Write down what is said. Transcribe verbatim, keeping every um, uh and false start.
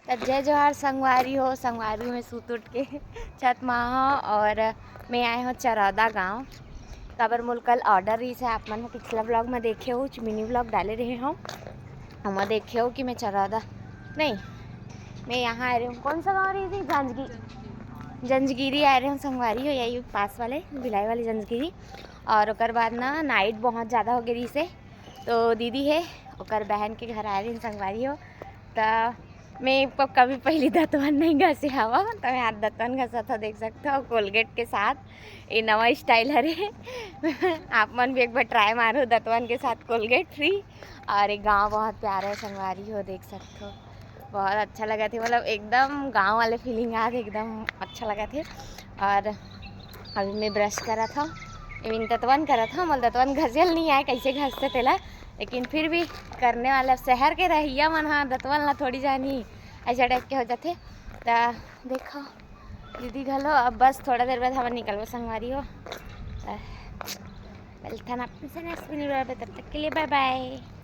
त जय जोहार संगवारी हो, संगवारी में सूत उठ के छत मा हो। और मैं आए हो चरौदा गांव, काबर मोर कल order रहिस हे। आप मन ह पिछला vlog में देखे हो, mini vlog डाले रहे हो, ओमा देखे हो कि मैं चरौदा नहीं, मैं यहाँ आए रहे हूँ, कौन सा गांव रहिस हे, जंजगी जंजगिरी आए रहे हूँ संगवारी हो, यही पास वाले भिलाई वाली जंजगिरी। और ओकर बाद ना night बहुत ज़्यादा हो गई रहिस हे, तो दीदी हे, ओकर बहन के घर आए रहे संगवारी हो। त मैं प-, कभी पहली दतवन नहीं घसे हवा, त मैं आज दतवन घसत हो, देख सकते हो Colgate के साथ। ये नवा style हरे। आप मन भी एक बार try मारो दतवन के साथ Colgate free। और ये गांव बहुत प्यारा है संगवारी हो, देख सकते हो, बहुत अच्छा लगा थे, मतलब एकदम गांव वाले feeling आ थे, एकदम अच्छा लगा थे। और अभी मैं brush करा था, I mean दतवन करा था, मोला दतवन घसेल नहीं आए, कैसे घसते तेला, लेकिन फिर भी करने वाला, शहर के रहइया मन हा दतवन ला थोड़ी जानी, ऐसा type के हो जाते। त देखो दीदी घलो, अब बस थोड़ा देर बाद हमन निकलबो संगवारी हो। त मिलथन आप मन से next mini vlog पे, तब तक के लिए bye bye।